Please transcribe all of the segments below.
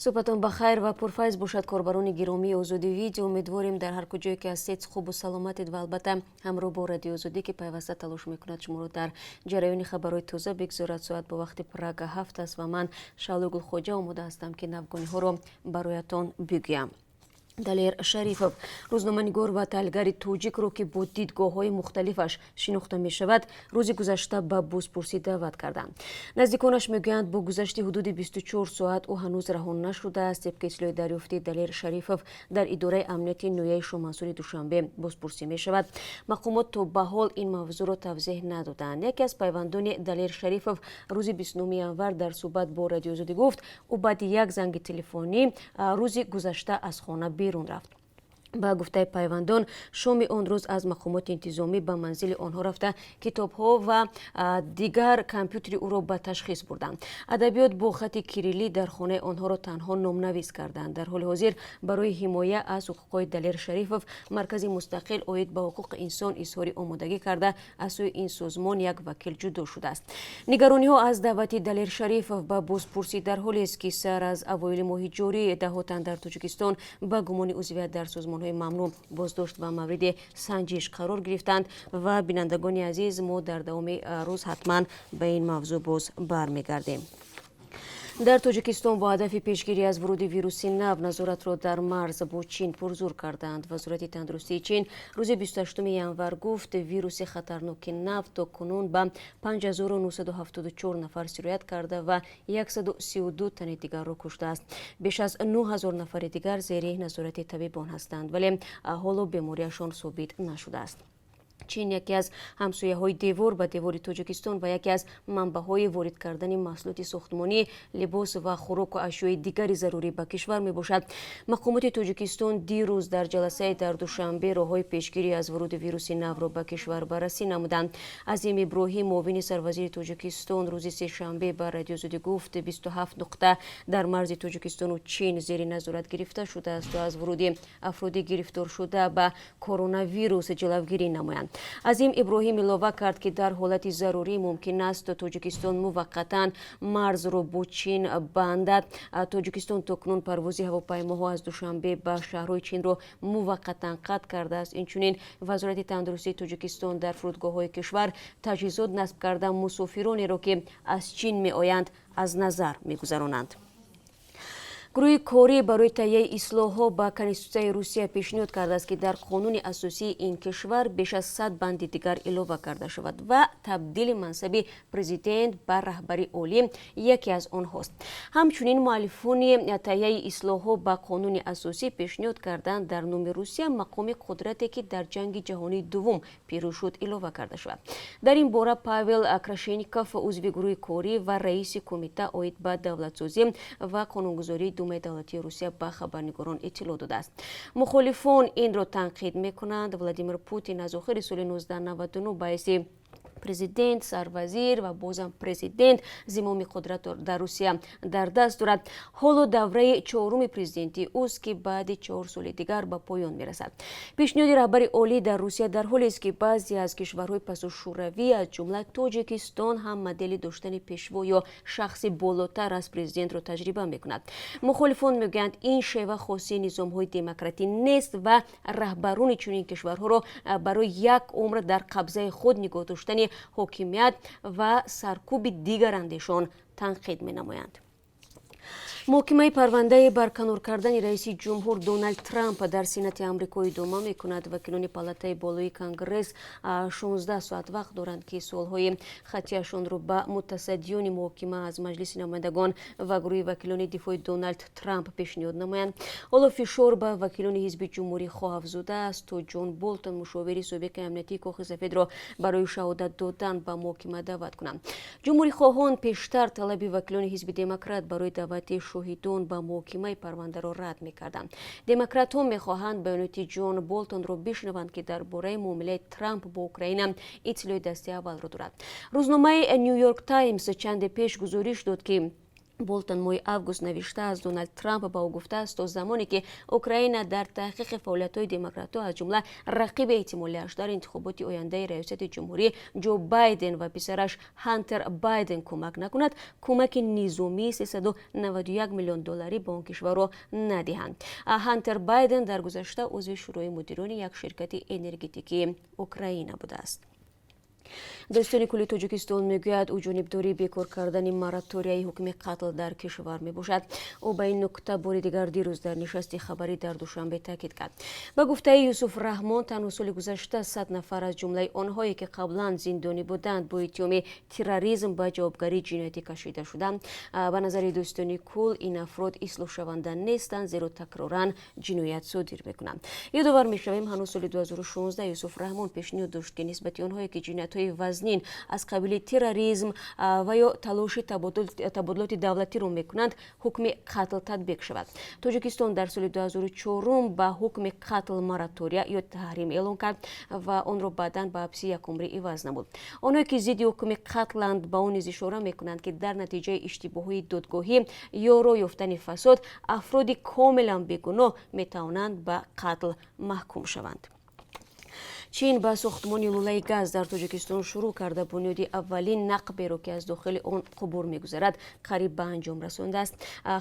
Суҳбатон ба хайр ва пурфайз бошад, корбарони гиромии Озодӣ Видео. Умедворем, дар ҳар куҷое ки ҳастед, хубу саломатед ва албатта ҳамроҳ бо Радиои Озодӣ, ки пайваста талош мекунад шуморо дар ҷараёни хабарҳои тоза бигзорад. Соат бо вақти Прага 7 аст ва ман, Шаҳло Гулхоҷа, омода ҳастам, ки навгониҳоро бароятон бигӯям. Далер Шарифов, рӯзноманигор ва таҳлилгари тоҷикро, ки бо дидгоҳҳои мухталифаш шинохта мешавад, рӯзи гузашта ба бозпурсӣ даъват карданд. Наздиконаш мегӯянд, бо гузашти ҳудуди 24 соат ӯ ҳанӯз раҳо нашудааст. Тибқи иттилои дарёфтӣ, Далер Шарифов дар идораи амнияти ноҳияи Шомансури Душанбе бозпурсӣ мешавад. Мақомот то ба ҳол ин мавзӯъро тавзеҳ надоданд. Яке аз пайвандони Далер Шарифов рӯзи 29 январ дар суҳбат бо Радиои Озодӣ гуфт, ӯ баъди як занги телефонӣ рӯзи гузашта аз хона берун рафт. Ба гуфтаи пайвандон, шоми он рӯз аз мақомоти интизомӣ ба манзили онҳо рафта, китобҳо ва дигар компютери ӯро ба ташхис бурданд. Адабиёт бо хати кириллӣ дар хонаи онҳоро танҳо номнавис карданд. Дар ҳоли ҳозир барои ҳимоя аз ҳуқуқҳои Далер Шарифов маркази мустақил оид ба ҳуқуқи инсон изҳори омодагӣ карда, аз сӯи ин созмон як вакил ҷудо шудааст. Нигарониҳо аз даъвати Далер Шарифов ба бозпурсӣ дар ҳолест, ки сар аз авоили моҳи ҷорӣ даҳҳо тан дар Тоҷикистон ба гумони узвият дар созмонҳои мамнӯъ боздошт ва мавриди санҷиш қарор гирифтанд. Ва бинандагони азиз, мо дар давоми рӯз ҳатман ба ин мавзӯъ боз бармегардем. Дар Тоҷикистон бо ҳадафи пешгирӣ аз вуруди вируси нав назоратро дар марз бо Чин пурзур карданд. Вазорати тандурустии Чин рӯзи 28 январ гуфт, вируси хатарноки нав то кунун ба 5974 нафар сироят карда ва 132 тани дигарро куштааст. Беш аз 9000 нафари дигар зери назорати табибон ҳастанд, вале ҳоло бемориашон собит нашудааст. Чин яке аз ҳамсояҳои девор ба девори Тоҷикистон ва яке аз манбаъҳои ворид кардани маҳсулоти сохтмонӣ, либос ва хӯроку ашёи дигари зарурӣ ба кишвар мебошад. Мақомоти Тоҷикистон дирӯз дар ҷаласае дар Душанбе роҳҳои пешгирӣ аз вуруди вируси навро ба кишвар баррасӣ намуданд. Азим Иброҳим, муовини сарвазири Тоҷикистон, рӯзи сешанбе ба Радиои Озодӣ гуфт, 27 нуқта дар марзи Тоҷикистону Чин зери назорат гирифта шудааст, то аз вуруди афроди гирифторшуда ба коронавирус ҷилавгирӣ намоянд. Азим Иброҳим илова кард, ки дар ҳолати зарурӣ мумкин аст Тоҷикистон муваққатан марзро бо Чин бандад. Тоҷикистон то кунун парвози ҳавопаймоҳо аз Душанбе ба шаҳрҳои Чинро муваққатан қатъ кардааст. Инчунин Вазорати тандурустии Тоҷикистон дар фурудгоҳҳои кишвар таҷҳизот насб карда, мусофиронеро, ки аз Чин меоянд, аз назар мегузаронанд. Гурӯҳи корӣ барои таҳияи ислоҳҳо ба Конститутсияи Русия пешниҳод кардааст, ки дар қонуни асосии ин кишвар беш аз 100 банди дигар илова карда шавад ва табдили мансаби президент ба раҳбари олӣ яке аз онҳост. Ҳамчунин муаллифони таҳияи ислоҳҳо ба қонуни асосӣ пешниҳод карданд, дар номи Русия мақоми қудрате, ки дар Ҷанги ҷаҳонии дуввум пирӯз шуд, илова карда шавад. Дар ин бора Павел Крашеников, узви гурӯҳи корӣ ва раиси кумита оид ба давлатсозӣ ва қонунгузории Думаи давлатии Русия, ба хабарнигорон иттилоъ додааст. Мухолифон инро танқид мекунанд. Владимир Путин аз охири соли 1999 ба ҳайси президент, сарвазир ва бозам президент зимоми қудратро дар Русия дар даст дорад. Ҳоло давраи чоруми президентии ӯст, ки баъди 4 соли дигар ба поён мерасад. Пешниҳоди раҳбари олӣ дар Русия дар ҳолест, ки баъзе аз кишварҳои пасушӯравӣ, аз ҷумла Тоҷикистон, ҳам модели доштани пешво ё шахси болотар аз президентро таҷриба мекунад. Мухолифон мегӯянд, ин шева хоси низомҳои демократӣ нест ва раҳбарони чунин кишварҳоро барои як умр дар қабзаи худ нигоҳ доштани ҳокимият ва саркӯби дигарандешон танқид менамоянд. Муҳокимаи парвандаи барканор кардани раиси ҷумҳур Доналд Трамп дар Сенати Амрико идома мекунад. Вакилони палатаи болои Конгресс 16 соат вақт доранд, ки суолҳои хаттияшонро ба мутасаддиёни муҳокима аз Маҷлиси намояндагон ва гурӯҳи вакилони дифои Доналд Трамп пешниҳод намоянд. Ҳоло фишор ба вакилони ҳизби ҷумҳурихоҳ афзудааст, то Ҷон Болтон, мушовири собиқи амниятии Кохи Сафедро, барои шаҳодат додан ба муҳокима даъват кунанд. Ҷумҳурихоҳон пештар талаби вакилони ҳизби демократ барои даъвати шоҳидон ба муҳокимаи парвандаро рад мекарданд. Демократҳо мехоҳанд баёноти Ҷон Болтонро бишнаванд, ки дар бораи муомилаи Трамп бо Украина иттилои дасти аввалро дорад. Рӯзномаи Ню Йорк Таймс чанде пеш гузориш дод, ки Болтон моҳи август навиштааст, Доналд Трамп ба ӯ гуфтааст, то замоне ки Украина дар таҳқиқи фаъолиятҳои демократҳо, аз ҷумла рақиби эҳтимолиаш дар интихоботи ояндаи раёсати ҷумҳурӣ Ҷо Байден ва писараш Ҳантер Байден, кӯмак накунад, кӯмаки низомии 391 миллион долларӣ ба он кишварро надиҳанд. Ҳантер Байден дар гузашта узви шӯрои мудирони як ширкати энергетикии Украина будааст. Додситони кулли Тоҷикистон мегӯяд, ӯ ҷонибдории бекор кардани мораторияи ҳукми қатл дар кишвар мебошад. Ӯ ба ин нукта бори дигар дирӯз дар нишасти хабарӣ дар Душанбе таъкид кард. Ба гуфтаи Юсуф Раҳмон, танҳо соли гузашта 100 нафар, аз ҷумлаи онҳое ки қаблан зиндонӣ буданд, бо иттиҳоми терроризм ба ҷавобгарии ҷиноятӣ кашида шуданд. Ба назари додситони кул, ин афрод ислоҳшаванда нестанд, зеро такроран ҷиноят содир мекунанд. Ёдовар мешавем, ҳанӯз соли 2016 Юсуф Раҳмон пешниҳод дошт, ки нисбати онҳое ки ҷиноятҳои вазнин аз қабили терроризм ва ё талоши табодулоти давлатиро мекунанд, ҳукми қатл татбиқ шавад. Тоҷикистон дар соли 2004 ба ҳукми қатл моратория ё таҳрим эълон кард ва онро баъдан ба ҳабси якумрӣ иваз намуд. Онҳое ки зидди ҳукми қатланд, ба он низ ишора мекунанд, ки дар натиҷаи иштибоҳҳои додгоҳӣ ё роҳ ёфтани фасод афроди комилан бегуноҳ метавонанд ба қатл маҳкум шаванд. Чин ба сохтмони лӯлаи газ дар Тоҷикистон шурӯъ карда, бунёди аввалин нақберо, ки аз дохили он қубур мегузарад, қариб ба анҷом расондааст.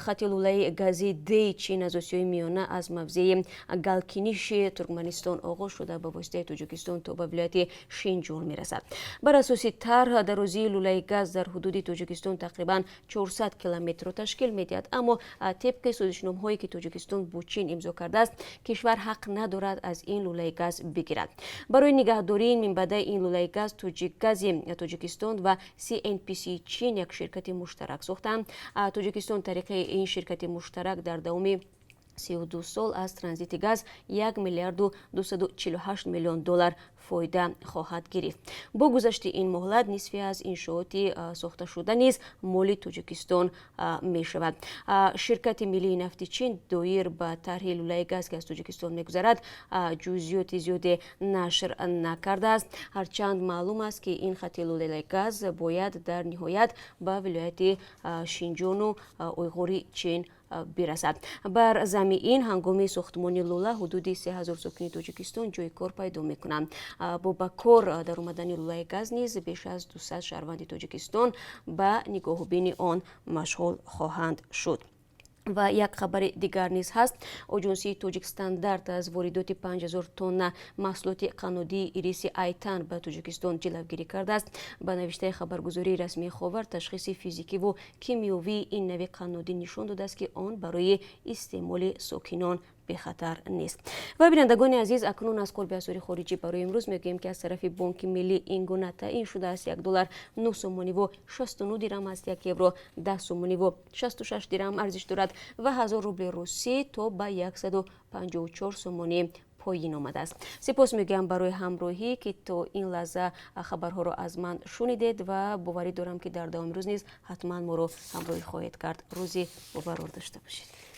Хати лӯлаи гази Дей Чин аз Осиёи Миёна, аз мавзеи Галкиниши Туркманистон оғоз шуда, ба воситаи Тоҷикистон то ба вилояти Шинҷон мерасад. Бар асоси тарҳ, дарозии лӯлаи газ дар ҳудуди Тоҷикистон тақрибан 400 километрро ташкил медиҳад, аммо тибқи созишномаҳое ки Тоҷикистон бо Чин имзо кардааст, кишвар ҳақ надорад аз ин лӯлаи газ бигирад. Барои нигаҳдории минбаъдаи ин лӯлаи газ Тоҷикгази Тоҷикистон ва СНПС Чин як ширкати муштарак сохтанд. Тоҷикистон тариқи ин ширкати муштарак дар давоми 32 сол аз транзити газ 1 миллиарду 248 миллион доллар фоида хоҳад гирифт. Бо гузашти ин муҳлат нисфе аз иншооти сохташуда низ моли Тоҷикистон мешавад. Ширкати миллии нафти Чин доир ба тарҳи лӯлаи газ, ки аз Тоҷикистон мегузарад, ҷузъиёти зиёде нашр накардааст, ҳарчанд маълум аст, ки ин хати лӯлаи газ бояд дар ниҳоят ба вилояти Шинҷону Уйғури Чин бирасад. Бар замми ин, ҳангоми сохтмони лӯла ҳудуди 3000 сокини Тоҷикистон ҷои кор пайдо мекунанд. Бо ба кор даромадани лӯлаи газ низ беш аз 200 шаҳрванди Тоҷикистон ба нигоҳубини он машғул хоҳанд шуд. Ва як хабари дигар низ ҳаст. Оҷонсии Тоҷикстандарт аз воридоти 5000 тонна маҳсулоти қаннодии ириси Айтан ба Тоҷикистон ҷилавгирӣ кардааст. Ба навиштаи хабаргузории расмии Ховар, ташхиси физикиву кимиёвии ин нави қаннодӣ нишон додааст, ки он барои истеъмоли сокинон бехатар нест. Ва, бинандагони азиз, акнун аз қурби асъори хориҷӣ барои имрӯз мегӯем, ки аз тарафи Бонки Миллӣ ин гуна таъин шудааст: 1 доллар 9 сомониву 69 дирам аст, 1 евро 10 сомониву 66 дирам арзиш дорад ва 1000 рубли русӣ то ба 154 сомонӣ поин омадааст. Сипос мегӯям барои ҳамроҳӣ, ки то ин лаҳза хабарҳоро аз ман шунидед, ва боварӣ дорам, ки дар давоми рӯз низ ҳатман моро ҳамроҳӣ хоҳед кард. Рӯзи бобарор дошта бошед.